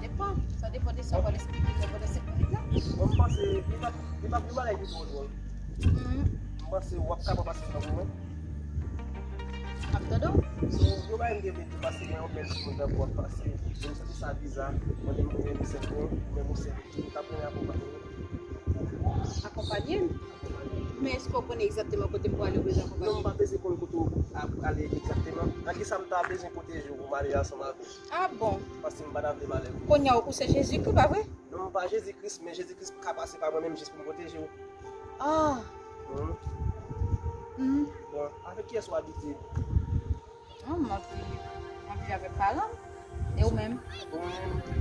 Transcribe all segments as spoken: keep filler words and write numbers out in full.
Depan, sa depann de sa w pral esplike mwen pandan senk minit la. Bon, m panse li p ap, li p ap yon bagay ki twò dwòl. Mhm. M panse w ap kapab pase tan pou mwen. M ap tande w. So, yon bagay m te vle di w, paske gen yon bèl timoun tankou w ap pase, m santi sa biza, mwen menm mwen menm sèl mwen, ou menm ou sèl, m t ap renmen akonpanye w. Akonpanye m? Men èske w konnen egzakteman kote m prale ou bezwen akonpanye m? Non, m pa bezwen konn kote w ap prale egzakteman. Nan ki sa m ta bezwen pwoteje w pou m ale ansanm avè w? Ah bon? Paske m pa ta vle malè pou ou. Kounye a ou se Jezikri, pa vre? Non, m pa Jezikri, men Jezikri ka pase pa mwen menm jis pou m pwoteje w. Ah. Mhm. Mhm. Bon, avèk kiyès w abite? Non, m ap viv, m ap viv avèk paran m. E ou menm? Bon,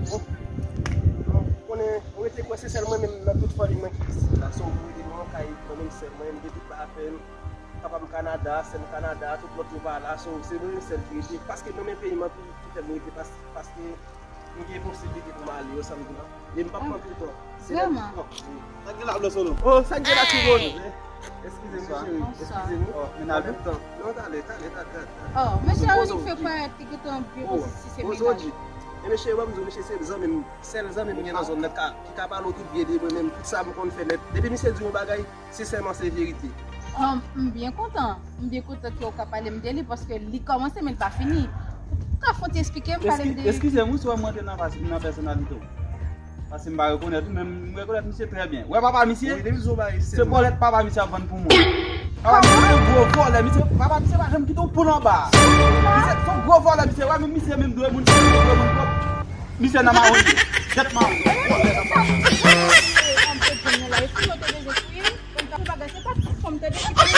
bon, bon, ou konnen, mwen rete kwè se sèl mwen menm nan tout fanmi mwen ki isit la. So, mwen rete nan yon kay, mwen menm sèl mwen, m gen tout bagay fè m. Papa m Kanada, sè m Kanada, tout lòt yo pa la. So, se mwen menm sèl ki rete. Paske mwen menm peyi m an, tou, toutèl mwen rete pas-, paske m gen posiblite pou m ale yo, sa m di la. E m p ap pran pli tan. Se lè m... Vrèman? Sa k gen la, Blan Solo? Oh, sa k gen la, ti moun? Eskize m, cheri. Eskize m. Oh, men n al menm tan. Non, talè, talè, talè, talè. Oh, mesye a vin fè parèt li gentan byen poze si se medam. Enben, cheri, ban m di w, mesye se zanmi m, sèl zanmi m gen nan zòn nan ka, ki ka pale w tout byen de mwen menm, tout sa m konn fè nèt. Depi misye di yon bagay, sensèman, se verite. Oh, m byen kontan. M byen kontan ke w ka pale m de li, paske li kòmanse, men l pa fini. Ou ka fon ti esplike m, pale m de li. Eskize m, wi, si w wè m rantre nan pas-, nan pèsonalite w. Paske m pa rekonèt ou, men m rekonèt misye trè byen. Wè papa misye, se bòlèt papa misye ap vann pou mwen. Papa misye se gwo vòlè, misye, papa misye pa janm kite yon poul anba. Misye se yon gwo vòlè, misye, wè, men misye menm dwe moun, misye dwe moun pwòp. Misye nan mawon, tèt mawon. Vòlè nan mawon. Bon, bagay, se pa tout fanm tande ki konn